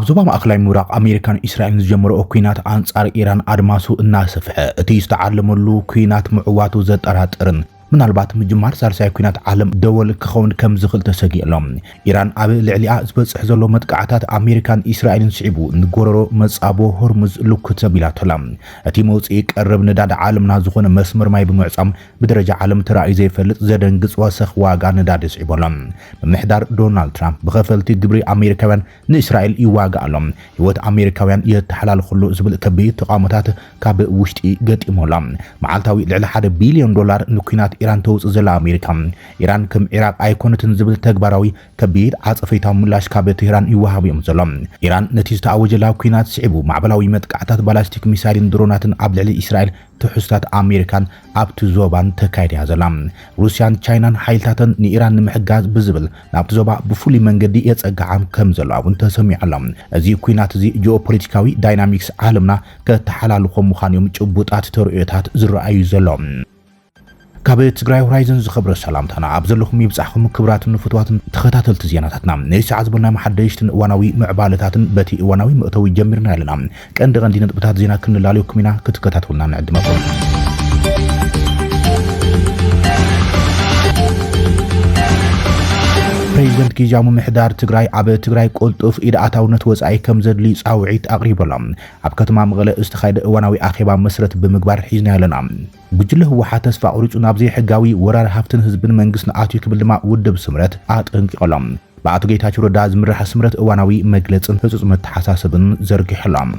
ኣብ ዞባ ማእከላይ ምብራቕ ኣሜሪካን እስራኤልን ዝጀመረኦ ኲናት ኣንጻር ኢራን ኣድማሱ እናሰፍሐ፣ እቲ ዝተዓለመሉ ኲናት ምዕዋቱ ዘጠራጥርን ምናልባት ምጅማር ሳልሳይ ኲናት ዓለም ደወል ክኸውን ከም ዝኽእል ተሰጊኡ ኣሎ። ኢራን ኣብ ልዕሊኣ ዝበጽሕ ዘሎ መጥቃዕታት ኣሜሪካን እስራኤልን ስዒቡ፣ ንጎረሮ መጻቦ ሆርሙዝ ልኩት ኣቢላቶ ኣላ። እቲ መውጽኢ ቀረብ ነዳዲ ዓለምና ዝኾነ መስመር ማይ ብምዕጻም፣ ብደረጃ ዓለም ተራእዩ ዘይፈልጥ ዘደንግጽ ወሰኽ ዋጋ ነዳዲ ስዒቡ ኣሎ። ምምሕዳር ዶናልድ ትራምፕ ብኸፈልቲ ግብሪ ኣሜሪካውያን ንእስራኤል ይዋጋእ ኣሎ፣ ህይወት ኣሜሪካውያን የተሓላልኹ ኣሎ ዝብል ከቢድ ተቓውሞታት ካብ ውሽጢ ገጢሙ ኣሎ። መዓልታዊ ልዕሊ ሓደ ቢልዮን ዶላር ንኲናት ኢራን ተውጽእ ዘላ ኣሜሪካ፣ ኢራን ከም ዒራቕ ኣይኮነትን ዝብል ተግባራዊ ከቢድ ዓጸፌታዊ ምላሽ ካብ ቴህራን ይወሃብ እዮም ዘሎ። ኢራን ነቲ ዝተኣወጀላ ኲናት ስዒቡ፣ ማዕበላዊ መጥቃዕታት ባላስቲክ ሚሳይልን ድሮናትን ኣብ ልዕሊ እስራኤል፣ ትሕዝታት ኣሜሪካን ኣብቲ ዞባን ተካይዳ እያ ዘላ። ሩስያን ቻይናን ሓይልታተን ንኢራን ንምሕጋዝ ብዝብል ናብቲ ዞባ ብፍሉይ መንገዲ የጸግዓ ከም ዘለዋ እውን ተሰሚዑ ኣሎ። እዚ ኲናት እዚ ጂኦፖለቲካዊ ዳይናሚክስ ዓለምና ከተሓላልኾ ምዃኑ እዮም ጭቡጣት ተርእዮታት ዝረኣዩ ዘሎ። ካብ ትግራይ ሆራይዘን ዝኸብረ ሰላምታና ኣብ ዘለኹም ይብጻሕኩም ክቡራትን ፍቱዋትን ተኸታተልቲ ዜናታትና። ነዚ ሰዓት ዝበልና ሓደሽትን እዋናዊ ምዕባለታትን በቲ እዋናዊ መእተዊ ጀሚርና ኣለና። ቀንዲ ቀንዲ ነጥብታት ዜና ክንላልየኩም ኢና፣ ክትከታተሉና ንዕድመኩም። ፕሬዚደንት ጊዜያዊ ምምሕዳር ትግራይ ኣብ ትግራይ ቅልጡፍ ኢድ ኣታውነት ወጻኢ ከም ዘድሊ ጻውዒት ኣቕሪቡ ኣሎ። ኣብ ከተማ መቐለ ዝተኻየደ እዋናዊ ኣኼባ መስረት ብምግባር ሒዝና ኣለና። ጉጅለ ህወሓት ተስፋ ቆሪጹ ናብ ዘይሕጋዊ ወራር ሃፍትን ህዝብን መንግስትን ኣትዩ ክብል ድማ ውድብ ስምረት ኣጠንቂቑ ኣሎ። ብኣቶ ጌታቸው ረዳ ዝምራሕ ስምረት እዋናዊ መግለጽን ህጹጽ መተሓሳስብን ዘርጊሑ ኣሎ።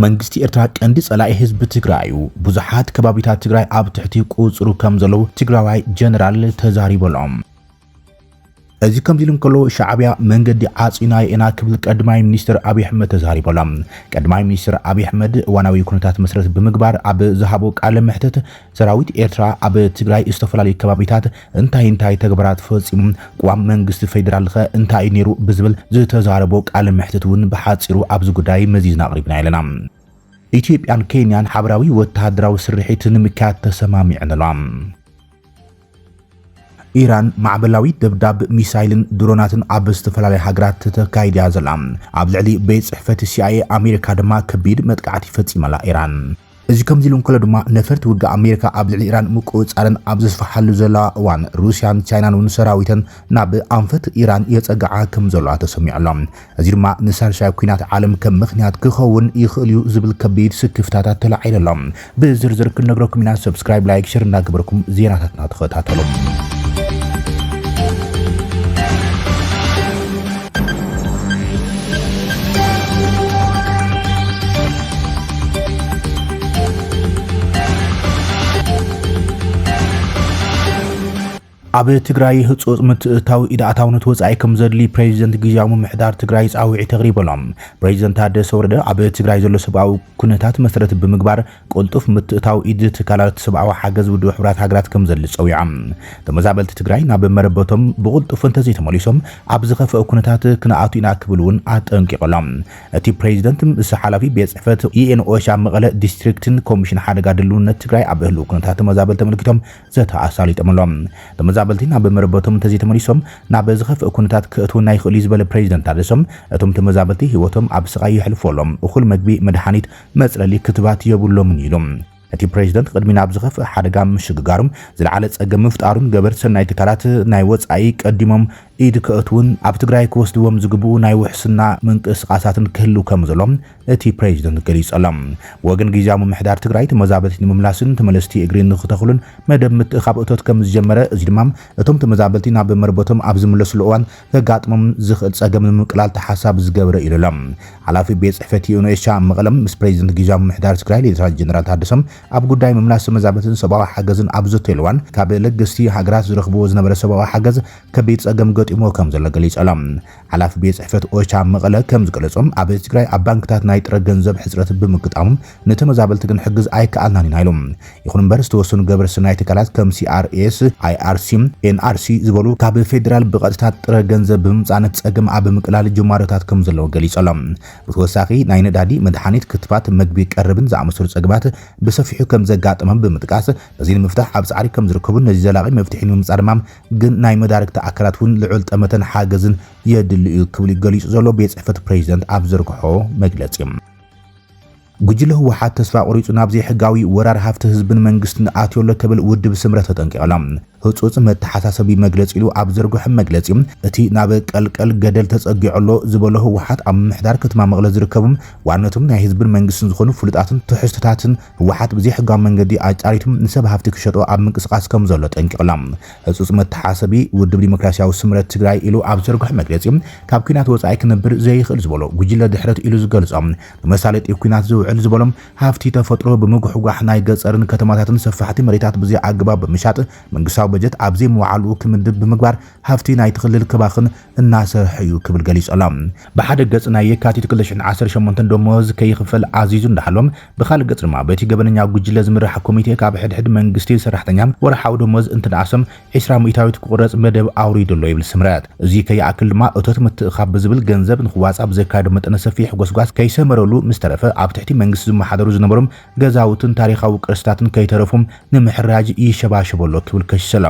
መንግስቲ ኤርትራ ቀንዲ ጸላኢ ህዝቢ ትግራይ እዩ። ብዙሓት ከባቢታት ትግራይ ኣብ ትሕቲ ቁጽሩ ከም ዘለዉ ትግራዋይ ጀነራል ተዛሪቡ ኣሎ። እዚ ከምዚ ኢሉ እንከሎ፣ ሻዕብያ መንገዲ ዓጺና ኢና ክብል ቀዳማይ ሚኒስትር ኣብይ ኣሕመድ ተዛሪቡ ኣሎ። ቀዳማይ ሚኒስትር ኣብይ ኣሕመድ እዋናዊ ኩነታት መሰረት ብምግባር ኣብ ዝሃቦ ቃለ መሕትት፣ ሰራዊት ኤርትራ ኣብ ትግራይ ዝተፈላለዩ ከባቢታት እንታይ እንታይ ተግባራት ፈጺሙ፣ ቅዋም መንግስቲ ፌዴራል ኸ እንታይ እዩ ነይሩ ብዝብል ዝተዛረቦ ቃለ መሕትት እውን ብሓጺሩ ኣብዚ ጉዳይ መዚዝና ኣቕሪብና ኣለና። ኢትዮጵያን ኬንያን ሓበራዊ ወተሃደራዊ ስርሒት ንምክያድ ተሰማሚዐን ኣለዋ። ኢራን ማዕበላዊ ደብዳብ ሚሳይልን ድሮናትን ኣብ ዝተፈላለዩ ሃገራት ተካይዳ ዘላ። ኣብ ልዕሊ ቤት ጽሕፈት ሲኣይኤ ኣሜሪካ ድማ ከቢድ መጥቃዕቲ ፈጺማ ኣላ ኢራን። እዚ ከምዚ ኢሉ እንከሎ ድማ፣ ነፈርቲ ውግእ ኣሜሪካ ኣብ ልዕሊ ኢራን ምቁጽጻረን ኣብ ዘስፍሓሉ ዘላ እዋን፣ ሩስያን ቻይናን እውን ሰራዊተን ናብ ኣንፈት ኢራን የጸግዓ ከም ዘለዋ ተሰሚዑ ኣሎ። እዚ ድማ ንሳልሳይ ኲናት ዓለም ከም ምኽንያት ክኸውን ይኽእል እዩ ዝብል ከቢድ ስክፍታታት ተላዒሉ ኣሎ። ብዝርዝር ክንነግረኩም ኢና። ሰብስክራይብ፣ ላይክ፣ ሸር እናገበርኩም ዜናታትና ተኸታተሉ። ኣብ ትግራይ ህጹጽ ምትእትታው ኢድ ኣታውነት ወጻኢ ከም ዘድሊ ፕሬዚደንት ግዝያዊ ምምሕዳር ትግራይ ጻውዒት ኣቕሪቡ ኣሎ። ፕሬዚደንት ታደሰ ወረደ ኣብ ትግራይ ዘሎ ሰብኣዊ ኩነታት መሰረት ብምግባር ቅልጡፍ ምትእታው ኢድ ትካላት ሰብኣዊ ሓገዝ ውድብ ሕቡራት ሃገራት ከም ዘድሊ ጸዊዖም። ተመዛበልቲ ትግራይ ናብ መረበቶም ብቕልጡፍ እንተዘይተመሊሶም ኣብ ዝኸፍአ ኩነታት ክንኣቱ ኢና ክብል እውን ኣጠንቂቖሎም። እቲ ፕሬዚደንት ምስ ሓላፊ ቤት ጽሕፈት ዩ ኤን ኦቻ መቐለ ዲስትሪክትን ኮሚሽን ሓደጋ ድልውነት ትግራይ ኣብ ህልው ኩነታት ተመዛበልቲ ተመልኪቶም ዘተ ኣሳሊጦም ኣለዉ። ተመዛበልቲ ናብ መረበቶም እንተዘይተመሊሶም ናብ ዝኸፍአ ኩነታት ክእትውና ይኽእሉ እዩ ዝበለ ፕሬዚደንት ታደሰ፣ እቶም ተመዛበልቲ ህይወቶም ኣብ ስቓይ የሕልፉ ኣለዉ። እኹል መግቢ፣ መድሓኒት፣ መጽለሊ፣ ክትባት የብሎምን ኢሉ። እቲ ፕሬዚደንት ቅድሚ ናብ ዝኸፍእ ሓደጋ ምሽግጋሩ ዝለዓለ ጸገም ምፍጣሩን ገበርቲ ሰናይ ትካላት ናይ ወጻኢ ቀዲሞም ኢድ ከእትውን ኣብ ትግራይ ክወስድዎም ዝግብኡ ናይ ውሕስና ምንቅስቓሳትን ክህልው ከም ዘሎ እቲ ፕሬዚደንት ገሊጹ ኣሎ። ብወገን ግዝያዊ ምምሕዳር ትግራይ ተመዛበልቲ ንምምላስን ተመለስቲ እግሪ ንክተኽሉን መደብ ምትእኻብ እቶት ከም ዝጀመረ፣ እዚ ድማ እቶም ተመዛበልቲ ናብ መርበቶም ኣብ ዝምለስሉ እዋን ከጋጥሞም ዝኽእል ጸገም ንምቅላል ተሓሳቢ ዝገብረ ኢሉ ኣሎ። ሓላፊ ቤት ጽሕፈት ዩ ኤን ኦቻ መቐለ ምስ ፕሬዚደንት ግዝያዊ ምምሕዳር ትግራይ ሌተናል ጀነራል ታደሰ ኣብ ጉዳይ ምምላስ ተመዛበልትን ሰብኣዊ ሓገዝን ኣብ ዘተየሉ እዋን፣ ካብ ለገስቲ ሃገራት ዝረኽብዎ ዝነበረ ሰብኣዊ ሓገዝ ከቢድ ጸገም ገጢሞ ከም ዘሎ ገሊጹ ኣሎ። ሓላፊ ቤት ጽሕፈት ኦቻ መቐለ ከም ዝገለጾም፣ ኣብ ትግራይ ኣብ ባንክታት ናይ ጥረ ገንዘብ ሕጽረት ብምግጣሙ ንተመዛበልቲ ክንሕግዝ ኣይከኣልናን ኢና ኢሉ። ይኹን እምበር ዝተወሰኑ ገበርቲ ሰናይ ትካላት ከም ሲ ኣር ኤስ፣ ኣይ ኣር ሲ፣ ኤን ኣር ሲ ዝበሉ ካብ ፌዴራል ብቐጥታ ጥረ ገንዘብ ብምምጻእ ነቲ ጸገም ኣብ ምቅላል ጅማሮታት ከም ዘለዉ ገሊጹ ኣሎ። ብተወሳኺ ናይ ነዳዲ፣ መድሓኒት፣ ክትባት፣ መግቢ ቀርብን ዝኣመሰሉ ጸገማት ብሰፊሑ ከም ዘጋጠሞም ብምጥቃስ፣ በዚ ንምፍታሕ ኣብ ጻዕሪ ከም ዝርከቡን ነዚ ዘላቒ መፍትሒ ንምምጻእ ድማ ግን ናይ መዳርግቲ ኣካላት እውን ልዑል ልዑል ጠመተን ሓገዝን የድሊ እዩ ክብል ገሊጹ ዘሎ ቤት ጽሕፈት ፕሬዚደንት ኣብ ዘርግሖ መግለጺ። ጉጅለ ህወሓት ተስፋ ቆሪጹ ናብ ዘይሕጋዊ ወራር ሃፍቲ ህዝብን መንግስትን ኣትዮ ኣሎ ክብል ውድብ ስምረት ተጠንቂቑ ኣሎ። ህጹጽ መተሓሳሰቢ መግለጺ ኢሉ ኣብ ዘርግሖ መግለጺ፣ እቲ ናብ ቀልቀል ገደል ተጸጊዑ ኣሎ ዝበሎ ህወሓት ኣብ ምምሕዳር ከተማ መቐለ ዝርከቡ ዋነቶም ናይ ህዝብን መንግስትን ዝኾኑ ፍሉጣትን ትሕዝቶታትን ህወሓት ብዘይሕጋዊ መንገዲ ኣጫሪቱ ንሰብ ሃፍቲ ክሸጦ ኣብ ምንቅስቃስ ከም ዘሎ ጠንቂቑ ኣሎ። ህጹጽ መተሓሳሰቢ ውድብ ዲሞክራሲያዊ ስምረት ትግራይ ኢሉ ኣብ ዘርግሖ መግለጺ፣ ካብ ኲናት ወጻኢ ክነብር ዘይኽእል ዝበሎ ጉጅለ ድሕረት ኢሉ ዝገልጾ፣ ንመሳለጢ ኲናት ዝውዕል ዝበሎም ሃፍቲ ተፈጥሮ ብምጉሕጓሕ ናይ ገጸርን ከተማታትን ሰፋሕቲ መሬታት ብዘይ ኣግባብ ብምሻጥ መንግስታዊ በጀት ኣብ ዘይምውዓሉ ክምድብ ብምግባር ሃፍቲ ናይቲ ክልል ክባኽን እናሰርሐ እዩ ክብል ገሊጹ ኣሎ። ብሓደ ገጽ ናይ የካቲት ክልተ ሽሕን ዓሰርተ ሸሞንተን ደሞዝ ከይኽፈል ኣዚዙ እንዳሃሎም፣ ብኻልእ ገጽ ድማ በቲ ገበነኛ ጉጅለ ዝምራሕ ኮሚቴ ካብ ሕድሕድ መንግስቲ ሰራሕተኛ ወርሓዊ ደሞዝ እንትንኣሶም ዕስራ ሚእታዊት ክቑረጽ መደብ ኣውሪዱ ኣሎ ይብል ስምረት። እዚ ከይኣክል ድማ እቶት ምትእኻብ ብዝብል ገንዘብ ንኽዋጻእ ብዘካየዶ መጠነ ሰፊሕ ጎስጓስ ከይሰመረሉ ምስ ተረፈ ኣብ ትሕቲ መንግስቲ ዝመሓደሩ ዝነበሮም ገዛውትን ታሪኻዊ ቅርስታትን ከይተረፉም ንምሕራጅ ይሸባሸቦ ኣሎ ክብል ከሲሱ ኣሎ።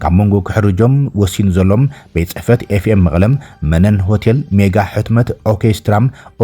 ካብ መንጎ ክሕርጆም ወሲኑ ዘሎ ቤት ጽሕፈት ኤፍኤም መቐለም፣ መነን ሆቴል፣ ሜጋ ሕትመት፣ ኦርኬስትራ፣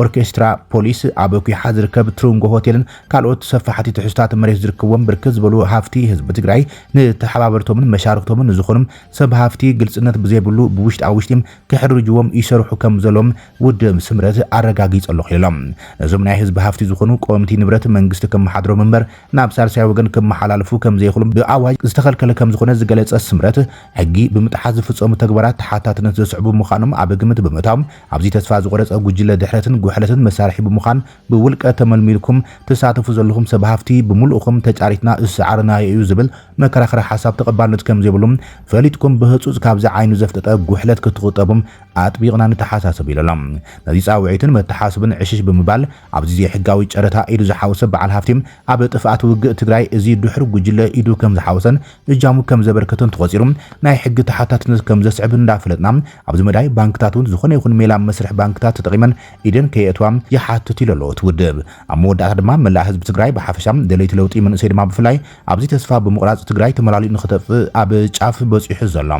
ኦርኬስትራ ፖሊስ፣ ኣብ ኲሓ ዝርከብ ትሩንጎ ሆቴልን ካልኦት ሰፋሕቲ ትሕዝቶታት መሬት ዝርከብዎም ብርክት ዝበሉ ሃፍቲ ህዝቢ ትግራይ ንተሓባበርቶምን መሻርክቶምን ንዝኾኑ ሰብ ሃፍቲ ግልጽነት ብዘይብሉ ብውሽጣ ውሽጢ ክሕርጅዎም ይሰርሑ ከም ዘለዎም ውድብ ስምረት ኣረጋጊጸ ኣለኹ ኢሎም። ነዞም ናይ ህዝቢ ሃፍቲ ዝኾኑ ቀወምቲ ንብረት መንግስቲ ከመሓድሮም እምበር ናብ ሳልሳይ ወገን ከመሓላልፉ ከም ዘይኽእሉ ብኣዋጅ ዝተኸልከለ ከም ዝኾነ ዝገለጸ ስምረት፣ ሕጊ ብምጥሓስ ዝፍጸሙ ተግባራት ተሓታትነት ዘስዕቡ ምዃኖም ኣብ ግምት ብምእታው ኣብዚ ተስፋ ዝቆረጸ ጉጅለ ድሕረትን ጉሕለትን መሳርሒ ብምዃን ብውልቀ ተመልሚልኩም ትሳተፉ ዘለኹም ሰብ ሃፍቲ ብምሉእኹም ተጫሪትና ዝሰዓርናዮ እዩ ዝብል መከራኸሪ ሓሳብ ተቐባልነት ከም ዘይብሉ ፈሊጥኩም ብህጹጽ ካብዚ ዓይኑ ዘፍጠጠ ጉሕለት ክትቑጠቡ ኣጥቢቕና ንተሓሳሰብ ኢሉ ኣሎ። ነዚ ጻውዒትን መተሓሳስብን ዕሽሽ ብምባል ኣብዚ ዘይሕጋዊ ጨረታ ኢዱ ዝሓወሰ በዓል ሃፍቲ ኣብ ጥፍኣት ውግእ ትግራይ እዚ ድሑር ጉጅለ ኢዱ ከም ዝሓወሰን እጃሙ ከም ዘበርከተን ተቖጺሩ ናይ ሕጊ ተሓታትነት ከም ዘስዕብ እንዳፈለጥና ኣብዚ መዳይ ባንክታት እውን ዝኾነ ይኹን ሜላ መስርሕ ባንክታት ተጠቒመን ኢደን ከየእትዋ ይሓትት ኢሉ ኣሎ እቲ ውድብ። ኣብ መወዳእታ ድማ መላእ ህዝቢ ትግራይ ብሓፈሻ ደለይቲ ለውጢ መንእሰይ ድማ ብፍላይ ኣብዚ ተስፋ ብምቑራጽ ትግራይ ተመላሊኡ ንኽተጥፍእ ኣብ ጫፍ በጺሑ ዘሎ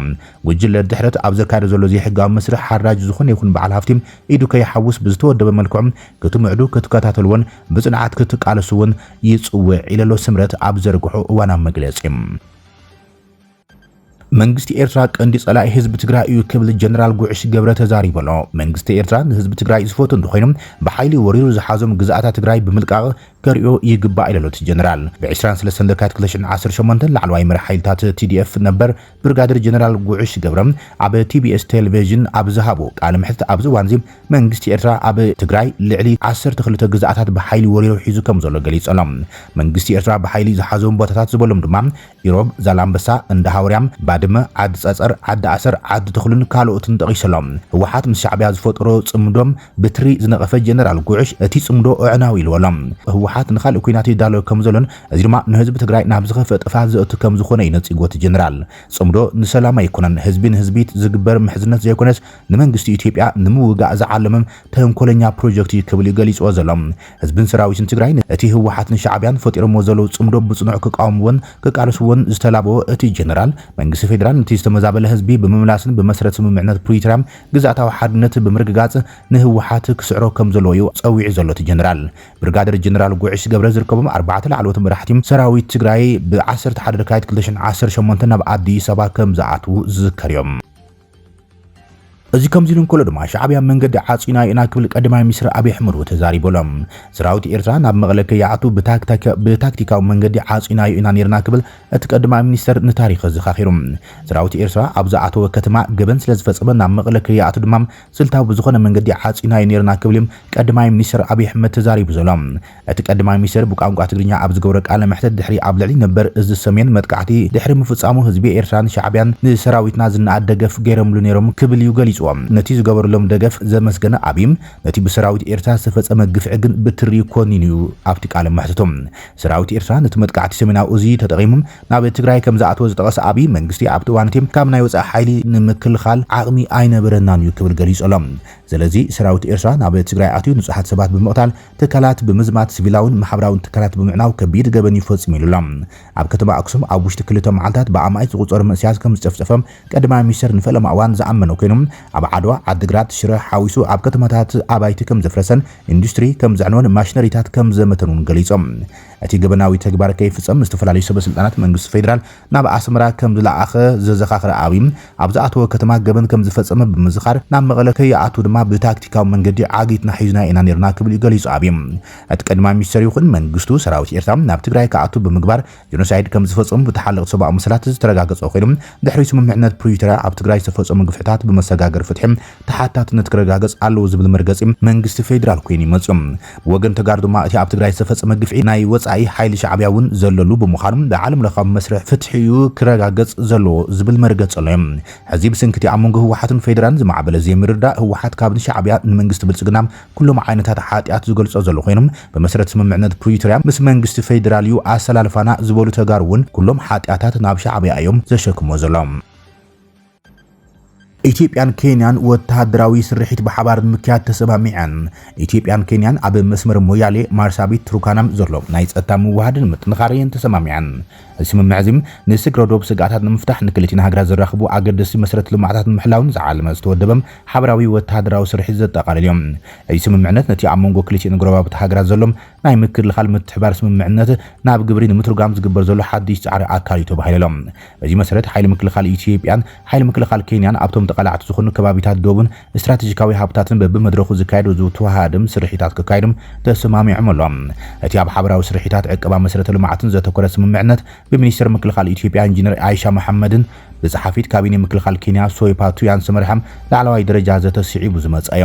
ጉጅለ ድሕረት ኣብ ዘካየደ ዘሎ ዘይሕጋዊ መስርሕ ሓራጅ ዝኾነ ይኹን በዓል ሃፍቲ ኢዱ ከይሓውስ ብዝተወደበ መልክዑ ክትምዕዱ ክትከታተልዎን ብጽንዓት ክትቃለስዎን ይጽውዕ ኢለሎ ስምረት ኣብ ዘርግሖ እዋናዊ መግለጺ። መንግስቲ ኤርትራ ቀንዲ ጸላኢ ህዝቢ ትግራይ እዩ ክብል ጀነራል ጉዕሽ ገብረ ተዛሪቡ ኣሎ። መንግስቲ ኤርትራ ንህዝቢ ትግራይ ዝፈቱ እንተኾይኑ ብሓይሊ ወሪሩ ዝሓዞም ግዝኣታት ትግራይ ብምልቃቕ ከርእዮ ይግባእ ኢለሎ እቲ ጀነራል። ብ ዕስራን ሰለስተን ለካቲት ክልተ ሽሕን ዓሰርተ ሸሞንተን ላዕለዋይ መራሒ ሓይልታት ቲዲኤፍ ነበር ብርጋደር ጀነራል ጉዕሽ ገብረ ኣብ ቲቢኤስ ቴሌቪዥን ኣብ ዝሃቦ ቃለ መሕትት ኣብዚ እዋን እዚ መንግስቲ ኤርትራ ኣብ ትግራይ ልዕሊ ዓሰርተ ክልተ ግዝኣታት ብሓይሊ ወሪሩ ሒዙ ከም ዘሎ ገሊጹ ኣሎ። መንግስቲ ኤርትራ ብሓይሊ ዝሓዞም ቦታታት ዝበሎም ድማ ኢሮብ፣ ዛላምበሳ፣ እንዳ ሃውርያ፣ ባድመ፣ ዓዲ ጸጸር፣ ዓዲ ኣሰር፣ ዓዲ ተኽሉን ካልኦትን ጠቒሱ ኣሎ። ህወሓት ምስ ሻዕብያ ዝፈጠሮ ጽምዶ ብትሪ ዝነቐፈ ጀነራል ጉዕሽ እቲ ጽምዶ ኣዕናዊ ኢልዎ ኣሎ። ህወሓት ንኻልእ ኲናት ይዳሎ ከም ዘሎን እዚ ድማ ንህዝቢ ትግራይ ናብ ዝኸፍአ ጥፍኣት ዘእቱ ከም ዝኾነ እዩ ነጺግዎ እቲ ጀነራል። ጽምዶ ንሰላም ኣይኮነን፣ ህዝቢ ንህዝቢ ዝግበር ምሕዝነት ዘይኮነስ ንመንግስቲ ኢትዮጵያ ንምውጋእ ዝዓለመ ተንኮለኛ ፕሮጀክት እዩ ክብል እዩ ገሊጽዎ ዘሎ። ህዝብን ሰራዊትን ትግራይ እቲ ህወሓትን ሻዕብያን ፈጢሮምዎ ዘለዉ ጽምዶ ብጽኑዕ ክቃወምዎን ክቃለስዎን ዝተላበወ እቲ ጀነራል፣ መንግስቲ ፌዴራል ነቲ ዝተመዛበለ ህዝቢ ብምምላስን ብመሰረት ስምምዕነት ፕሪቶርያ ግዝኣታዊ ሓድነት ብምርግጋጽ ንህወሓት ክስዕሮ ከም ዘለዎ እዩ ጸዊዑ ዘሎ እቲ ጀነራል። ብርጋደር ጀነራል ጉዕሽ ገብረ ዝርከቦም ኣርባዕተ ላዕለዎት መራሕቲ ሰራዊት ትግራይ ብ ዓሰርተ ሓደ ለካቲት ክልተ ሽሕን ዓሰርተ ሸሞንተን ናብ ኣዲስ ኣበባ ከም ዝኣትዉ ዝዝከር እዮም። እዚ ከምዚ ኢሉ እንከሎ ድማ ሻዕብያ መንገዲ ዓፂና ኢና ክብል ቀዳማይ ሚኒስትር ኣብይ ኣሕመድ ተዛሪቡ ኣሎ። ሰራዊት ኤርትራ ናብ መቐለ ከይኣቱ ብታክቲካ-፣ ብታክቲካዊ መንገዲ ዓፂናዮ ኢና ነይርና ክብል እቲ ቀዳማይ ሚኒስትር ንታሪኽ ዘኻኺሩ። ሰራዊት ኤርትራ ኣብ ዝኣተወ ከተማ ገበን ስለ ዝፈጸመ ናብ መቐለ ከይኣቱ ድማ ስልታዊ ብዝኾነ መንገዲ ዓፂናዮ ነይርና ክብል እዩ ቀዳማይ ሚኒስትር ኣብይ ኣሕመድ ተዛሪቡ ዘሎ። እቲ ቀዳማይ ሚኒስትር ብቋንቋ ትግርኛ ኣብ ዝገበሮ ቃለ መሕትት ድሕሪ ኣብ ልዕሊ ነበር እዚ ሰሜን መጥቃዕቲ ድሕሪ ምፍጻሙ ህዝቢ ኤርትራን ሻዕብያን ንሰራዊትና ዝነኣድ ደገፍ ገይሮምሉ ነይሮም ክብል እዩ ገሊጹ። ነቲ ዝገበርሎም ደገፍ ዘመስገነ ኣብይ፣ ነቲ ብሰራዊት ኤርትራ ዝተፈጸመ ግፍዒ ግን ብትሪ ኮኒኑ እዩ ኣብቲ ቃለ መሕትቱ። ሰራዊት ኤርትራ ነቲ መጥቃዕቲ ሰሜናዊ እዚ ተጠቒሙ ናብ ትግራይ ከም ዝኣተወ ዝጠቐሰ ኣብይ፣ መንግስቲ ኣብቲ እዋን እቲ ካብ ናይ ወጻኢ ሓይሊ ንምክልኻል ዓቕሚ ኣይነበረናን እዩ ክብል ገሊጹ ኣሎ። ስለዚ ሰራዊት ኤርትራ ናብ ትግራይ ኣትዩ ንጹሓት ሰባት ብምቕታል፣ ትካላት ብምዝማት፣ ሲቪላውን ማሕበራውን ትካላት ብምዕናው ከቢድ ገበን እዩ ፈጺሙ ኢሉ ኣሎ። ኣብ ከተማ ኣክሱም ኣብ ውሽጢ ክልተ መዓልታት ብኣማኢት ዝቑጸሩ መንእሰያት ከም ዝጨፍጨፈ ቀዳማይ ሚኒስተር ንፈለማ እዋን ዝኣመነ ኮይኑ፣ ኣብ ዓድዋ፣ ዓድግራት፣ ሽረ ሓዊሱ ኣብ ከተማታት ኣባይቲ ከም ዘፍረሰን ኢንዱስትሪ ከም ዘዕነወን ማሽነሪታት ከም ዘመተን እውን ገሊጾም። እቲ ገበናዊ ተግባር ከይፍጸም ዝተፈላለዩ ሰበ ስልጣናት መንግስቲ ፌዴራል ናብ ኣስመራ ከም ዝለኣኸ ዘዘኻኽረ ኣብይ፣ ኣብ ዝኣተወ ከተማ ገበን ከም ዝፈጸመ ብምዝኻር፣ ናብ መቐለ ከይኣቱ ድማ ብታክቲካዊ መንገዲ ዓጊትና ሒዝና ኢና ነርና ክብል እዩ ገሊጹ ኣብይ። እቲ ቀዳማይ ሚኒስተር ይኹን መንግስቱ ሰራዊት ኤርትራ ናብ ትግራይ ክኣቱ ብምግባር ጀኖሳይድ ከም ዝፈጸሙ ብተሓለቕቲ ሰብኣዊ መሰላት ዝተረጋገጸ ኮይኑ፣ ድሕሪ ስምምዕነት ፕሪቶርያ ኣብ ትግራይ ዝተፈጸሙ ግፍዕታት ብመሰጋገሪ ፍትሒ ተሓታትነት ክረጋገጽ ኣለዎ ዝብል መርገጺ መንግስቲ ፌዴራል ኮይኑ ይመጽእ። ብወገን ተጋሩ ድማ እቲ ኣብ ትግራይ ዝተፈጸመ ግፍዒ ናይ ወጻኢ ሓይሊ ሻዕብያ እውን ዘለሉ ብምዃኑ ብዓለም ለኻዊ መስርሕ ፍትሒ እዩ ክረጋገጽ ዘለዎ ዝብል መርገጺ ኣሎ። ሕዚ ብስንክቲ ኣብ መንጎ ህወሓትን ፌዴራልን ዝማዕበለ ዘይምርዳእ ህወሓት ካብ ንሻዕብያ ንመንግስቲ ብልጽግና ኩሎም ዓይነታት ሓጢኣት ዝገልጾ ዘሎ ኮይኖም ብመሰረት ስምምዕነት ፕሪቶርያ ምስ መንግስቲ ፌዴራል እዩ ኣሰላልፋና ዝበሉ ተጋሩ እውን ኩሎም ሓጢኣታት ናብ ሻዕብያ እዮም ዘሸክሞ ዘሎ። ኢትዮጵያን ኬንያን ወተሃደራዊ ስርሒት ብሓባር ንምክያድ ተሰማሚዐን። ኢትዮጵያን ኬንያን ኣብ መስመር ሞያሌ ማርሳቢት ትሩካናም ዘሎ ናይ ጸጥታ ምውሃድ ንምጥንኻር እየን ተሰማሚዐን። እዚ ስምምዕ እዚ ንስግረ ዶብ ስግኣታት ንምፍታሕ ንክልቲን ሃገራት ዘራኽቡ ኣገደስቲ መሰረተ ልምዓታት ንምሕላውን ዝዓለመ ዝተወደበ ሓበራዊ ወተሃደራዊ ስርሒት ዘጠቓልል እዮም። እዚ ስምምዕነት ነቲ ኣብ መንጎ ክልቲኤን ጎረባብቲ ሃገራት ዘሎ ናይ ምክልኻል ምትሕባር ስምምዕነት ናብ ግብሪ ንምትርጓም ዝግበር ዘሎ ሓድሽ ጻዕሪ ኣካል እዩ ተባሂሉ ኣሎ። በዚ መሰረት ሓይሊ ምክልኻል ኢትዮጵያን ሓይሊ ምክልኻል ኬንያን ኣብቶም ተቓላዕቲ ዝኾኑ ከባቢታት ዶብን ስትራቴጂካዊ ሃብታትን በብመድረኹ ዝካየዱ ዝተዋሃድም ስርሒታት ክካየዱም ተሰማሚዖም ኣሎ። እቲ ኣብ ሓበራዊ ስርሒታት ዕቀባ መሰረተ ልምዓትን ዘተኮረ ስምምዕነት ብሚኒስተር ምክልኻል ኢትዮጵያ ኢንጂነር ኣይሻ መሐመድን ብጸሓፊት ካቢኔ ምክልኻል ኬንያ ሶይፓ ቱያን ዝተመርሐ ላዕለዋይ ደረጃ ዘተ ስዒቡ ዝመጸ እዩ።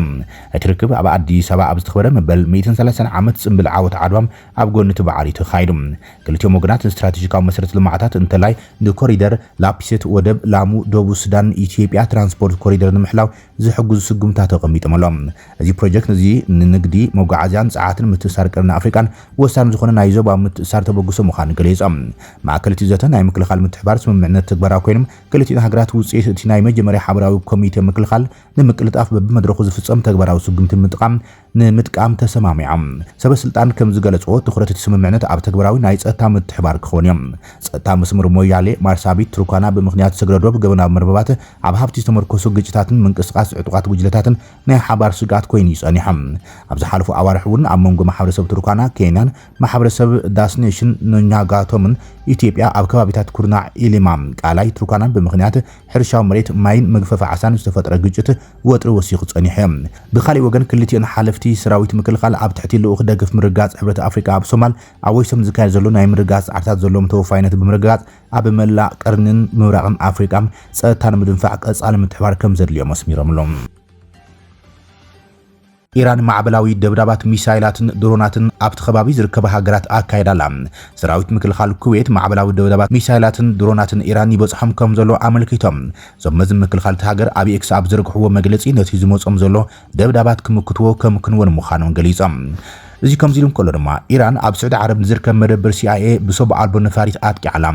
እቲ ርክብ ኣብ ኣዲስ ኣበባ ኣብ ዝተኸበረ መበል ሚእትን ሰላሳን ዓመት ጽምብል ዓወት ዓድዋ ኣብ ጎኒ እቲ በዓል እዩ ተኻይዱ። ክልቲኦም ወገናት ንስትራቴጂካዊ መሰረተ ልምዓታት እንተላይ ንኮሪደር ላፒሴት ወደብ ላሙ ደቡብ ሱዳን ኢትዮጵያ ትራንስፖርት ኮሪደር ንምሕላው ዝሕግዙ ስጉምታት ኣቐሚጦም ኣለዉ። እዚ ፕሮጀክት እዚ ንንግዲ፣ መጓዓዝያን ጸዓትን ምትእስሳር ቀርኒ ኣፍሪቃን ወሳኒ ዝኾነ ናይ ዞባ ምትእስሳር ተበግሶ ምዃኑ ገሊጾም። ማእከል እቲ ዘተ ናይ ምክልኻል ምትሕባር ስምምዕነት ትግበራ ኮይኖም ክልቲኤን ሃገራት ውጽኢት እቲ ናይ መጀመርያ ሓበራዊ ኮሚቴ ምክልኻል ንምቅልጣፍ በብመድረኹ ዝፍጸም ተግባራዊ ስጉምቲ ምጥቃም ንምጥቃም ተሰማሚዖም። ሰበ ስልጣን ከም ዝገለጽዎ ትኹረት እቲ ስምምዕነት ኣብ ተግባራዊ ናይ ጸጥታ ምትሕባር ክኸውን እዮም። ጸጥታ መስመር ሞያሌ ማርሳቢት ትሩካና ብምኽንያት ስግረ ዶብ ገበናዊ መርበባት ኣብ ሃብቲ ዝተመርኮሱ ግጭታትን ምንቅስቃስ ዕጡቓት ጉጅለታትን ናይ ሓባር ስግኣት ኮይኑ ይጸኒሖም። ኣብ ዝሓለፉ ኣዋርሕ እውን ኣብ መንጎ ማሕበረሰብ ትሩካና ኬንያን ማሕበረሰብ ዳስኔሽን ኖኛጋቶምን ኢትዮጵያ ኣብ ከባቢታት ኩርናዕ ኢሊማ ቃላይ ትሩካናን ብምኽንያት ሕርሻዊ መሬት ማይን መግፈፊ ዓሳን ዝተፈጥረ ግጭት ወጥሪ ወሲኹ ጸኒሑ። ብኻሊእ ወገን ክልቲኤን ሓለፍቲ ሰራዊት ምክልኻል ኣብ ትሕቲ ልኡኽ ደገፍ ምርጋጽ ሕብረት ኣፍሪቃ ኣብ ሶማል ኣብ ወይሶም ዝካየድ ዘሎ ናይ ምርጋጽ ጻዕርታት ዘለዎም ተወፋይነት ብምርጋጽ ኣብ መላእ ቀርንን ምብራቕን ኣፍሪቃ ጸጥታ ንምድንፋዕ ቀጻሊ ምትሕባር ከም ዘድልዮም ኣስሚሮም ኣለዉ። ኢራን ማዕበላዊ ደብዳባት ሚሳይላትን ድሮናትን ኣብቲ ከባቢ ዝርከባ ሃገራት ኣካይዳ ኣላ። ሰራዊት ምክልኻል ኩዌት ማዕበላዊ ደብዳባት ሚሳይላትን ድሮናትን ኢራን ይበጽሖም ከም ዘሎ ኣመልኪቶም። እዞም መዚ ምክልኻል እቲ ሃገር ኣብ ኤክስ ኣብ ዘርግሕዎ መግለጺ ነቲ ዝመጾም ዘሎ ደብዳባት ክምክትዎ ከምክንዎ ንምዃኖም ገሊጾም። እዚ ከምዚ ኢሉ እንከሎ ድማ ኢራን ኣብ ስዑዲ ዓረብ ንዝርከብ መደበር ሲኣይኤ ብሰብ ኣልቦ ነፋሪት ኣጥቂዓላ።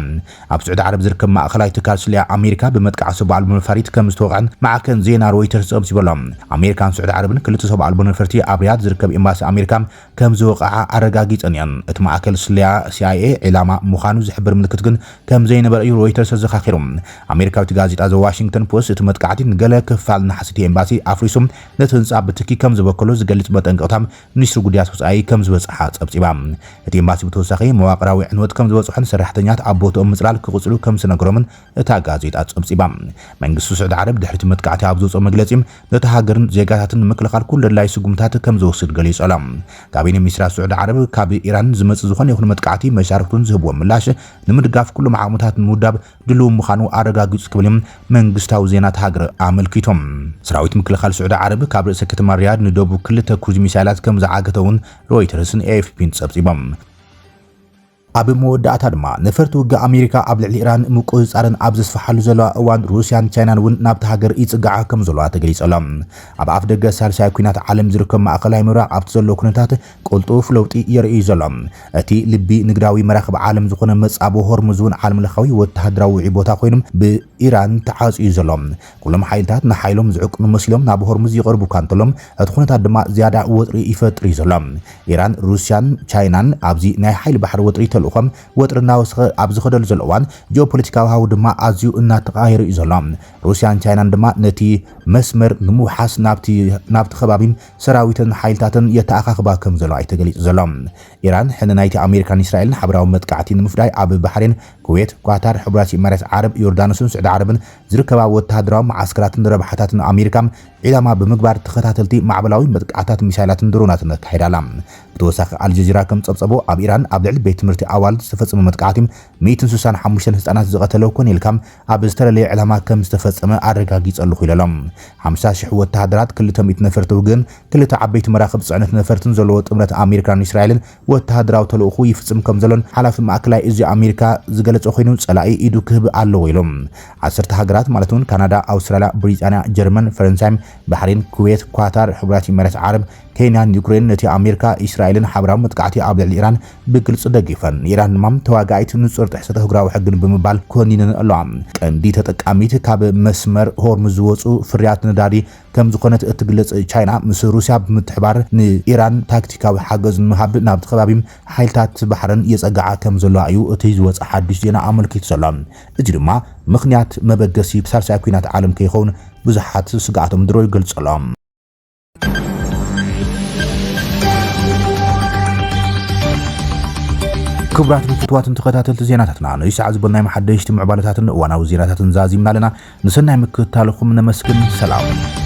ኣብ ስዑዲ ዓረብ ዝርከብ ማእኸላይ ትካል ስለያ ኣሜሪካ ብመጥቃዕቲ ሰብ ኣልቦ ነፋሪት ከም ዝተወቕዐን ማዕከን ዜና ሮይተርስ ጸብጺቡ ኣሎ። ኣሜሪካን ስዑዲ ዓረብን ክልተ ሰብ ኣልቦ ነፈርቲ ኣብ ሪያድ ዝርከብ ኤምባሲ ኣሜሪካ ከም ዝወቕዓ ኣረጋጊጸን እየን። እቲ ማእከል ስለያ ሲኣይኤ ዒላማ ምዃኑ ዝሕብር ምልክት ግን ከም ዘይነበረ እዩ ሮይተርስ ኣዘኻኺሩ። ኣሜሪካዊት ጋዜጣ ዘ ዋሽንግተን ፖስት እቲ መጥቃዕቲ ንገለ ክፋል ናሕሲ እቲ ኤምባሲ ኣፍሪሱ ነቲ ህንጻ ብትኪ ከም ዝበከሎ ዝገልጽ መጠንቀቕታ ሚኒስትሪ ጉዳያት ወጻኢ ከም ዝበጽሓ ጸብጺባ። እቲ ኤምባሲ ብተወሳኺ መዋቕራዊ ዕንወት ከም ዝበጽሖን ሰራሕተኛት ኣብ ቦትኦም ምጽላል ክቕጽሉ ከም ዝተነግሮምን እታ ጋዜጣ ጸብጺባ። መንግስቲ ስዑዲ ዓረብ ድሕሪ እቲ መጥቃዕቲ ኣብ ዘውጽኦ መግለጺ፣ ነቲ ሃገርን ዜጋታትን ንምክልኻል ኩሉ ኣድላዪ ስጉምታት ከም ዝወስድ ገሊጹ ኣሎ። ካቢነ ሚኒስትራት ስዑዲ ዓረብ ካብ ኢራን ዝመጽእ ዝኾነ ይኹን መጥቃዕቲ መሻርክቱን ዝህብዎ ምላሽ ንምድጋፍ ኩሎም ዓቕምታት ንምውዳብ ድልው ምዃኑ ኣረጋጊጹ ክብል እዩ መንግስታዊ ዜና እታ ሃገር ኣመልኪቶም። ሰራዊት ምክልኻል ስዑዲ ዓረብ ካብ ርእሰ ከተማ ሪያድ ንደቡብ ክልተ ክሩዝ ሚሳይላት ከም ዝዓገተ እውን ሮይተርስን ኤኤፍፒን ጸብጺቦም። ኣብ መወዳእታ ድማ ነፈርቲ ውግእ ኣሜሪካ ኣብ ልዕሊ ኢራን ምቁጽጻርን ኣብ ዘስፍሓሉ ዘለዋ እዋን ሩስያን ቻይናን እውን ናብቲ ሃገር ይጽግዓ ከም ዘለዋ ተገሊጹ ኣሎ። ኣብ ኣፍ ደገ ሳልሳይ ኲናት ዓለም ዝርከብ ማእኸላይ ምብራቕ ኣብቲ ዘሎ ኩነታት ቅልጡፍ ለውጢ የርኢ ዘሎ። እቲ ልቢ ንግዳዊ መራኽብ ዓለም ዝኾነ መጻቦ ሆርሙዝ እውን ዓለም ለኻዊ ወተሃደራዊ ውዑይ ቦታ ኮይኑ ብኢራን ተዓጽዩ ዘሎ። ኩሎም ሓይልታት ንሓይሎም ዝዕቅኑ መሲሎም ናብ ሆርሙዝ ይቐርቡ እኳ እንተሎም እቲ ኩነታት ድማ ዝያዳ ወጥሪ ይፈጥር እዩ ዘሎ። ኢራን፣ ሩስያን ቻይናን ኣብዚ ናይ ሓይሊ ባሕሪ ወጥሪ ተልእኾም ወጥሪ እናወሰኸ ኣብ ዝኸደሉ ዘሎ እዋን ጂኦፖለቲካዊ ሃው ድማ ኣዝዩ እናተቐያየረ እዩ ዘሎ። ሩስያን ቻይናን ድማ ነቲ መስመር ንምውሓስ ናብቲ ናብቲ ከባቢ ሰራዊትን ሓይልታትን የተኣኻኽባ ከም ዘለዋ እዩ ተገሊጹ ዘሎ። ኢራን ሕነ ናይቲ ኣሜሪካን እስራኤልን ሓበራዊ መጥቃዕቲ ንምፍዳይ ኣብ ባሕሬን፣ ኩዌት፣ ኳታር፣ ሕቡራት ኢማራት ዓረብ፣ ዮርዳኖስን ስዑዲ ዓረብን ዝርከባ ወተሃደራዊ መዓስከራትን ረብሓታትን ኣሜሪካ ዒላማ ብምግባር ተኸታተልቲ ማዕበላዊ መጥቃዕታት ሚሳይላትን ድሮናትን ኣካይዳ ኣላ። ብተወሳኺ ኣልጀዚራ ከም ጸብጸቦ ኣብ ኢራን ኣብ ልዕሊ ቤት ትምህርቲ ኣዋልድ ዝተፈጸመ መጥቃዕቲ ሚእትን ስሳን ሓሙሽተን ህጻናት ዝቐተለ ኮነ ኢልካ ኣብ ዝተለለየ ዕላማ ከም ዝተፈጸመ ኣረጋጊጸ ኣለኹ ኢሉ ኣሎ። ሓምሳ ሽሕ ወተሃደራት፣ ክልተ ሚእቲ ነፈርቲ ውግእን ክልተ ዓበይቲ መራኽብ ጽዕነት ነፈርትን ዘለዎ ጥምረት ኣሜሪካን እስራኤልን ወተሃደራዊ ተልእኹ ይፍጽም ከም ዘሎን ሓላፊ ማእከላይ እዚ ኣሜሪካ ዝገለጸ ኮይኑ ጸላኢ ኢዱ ክህብ ኣለዎ ኢሎም። ዓሰርተ ሃገራት ማለት እውን ካናዳ፣ ኣውስትራልያ፣ ብሪጣንያ፣ ጀርመን፣ ፈረንሳይ፣ ባሕሬን፣ ኩዌት፣ ኳታር፣ ሕቡራት ኢማራት ዓረብ፣ ኬንያን ዩክሬን ነቲ ኣሜሪካ፣ እስራኤልን ሓበራዊ መጥቃዕቲ ኣብ ልዕሊ ኢራን ብግልጺ ደጊፈን። ኢራን ድማ ተዋጋኢት ንጹር ጥሕሰት ኣህጉራዊ ሕግን ብምባል ኮኒነን ኣለዋ። ቀንዲ ተጠቃሚት ካብ መስመር ሆርሙዝ ዝወጹ ፍርያት ነዳዲ ከም ዝኾነት እትግለጽ ቻይና ምስ ሩስያ ብምትሕባር ንኢራን ታክቲካዊ ሓገዝ ንምሃብ ናብቲ ከባቢ ሓይልታት ባሕረን የጸግዓ ከም ዘለዋ እዩ እቲ ዝወጸ ሓድሽ ዜና ኣመልኪቱ ዘሎ። እዚ ድማ ምኽንያት መበገሲ ሳልሳይ ኲናት ዓለም ከይኸውን ብዙሓት ስግኣቶም ድሮ ይገልጹ ኣለዉ። ክቡራትን ፍቱዋትን ተኸታተልቲ ዜናታትና፣ ነዚ ሰዓት ዝበልናዮም ሓደሽቲ ምዕባለታትን እዋናዊ ዜናታትን ዛዚምና ኣለና። ንሰናይ ምክትታልኹም ነመስግን። ሰላም።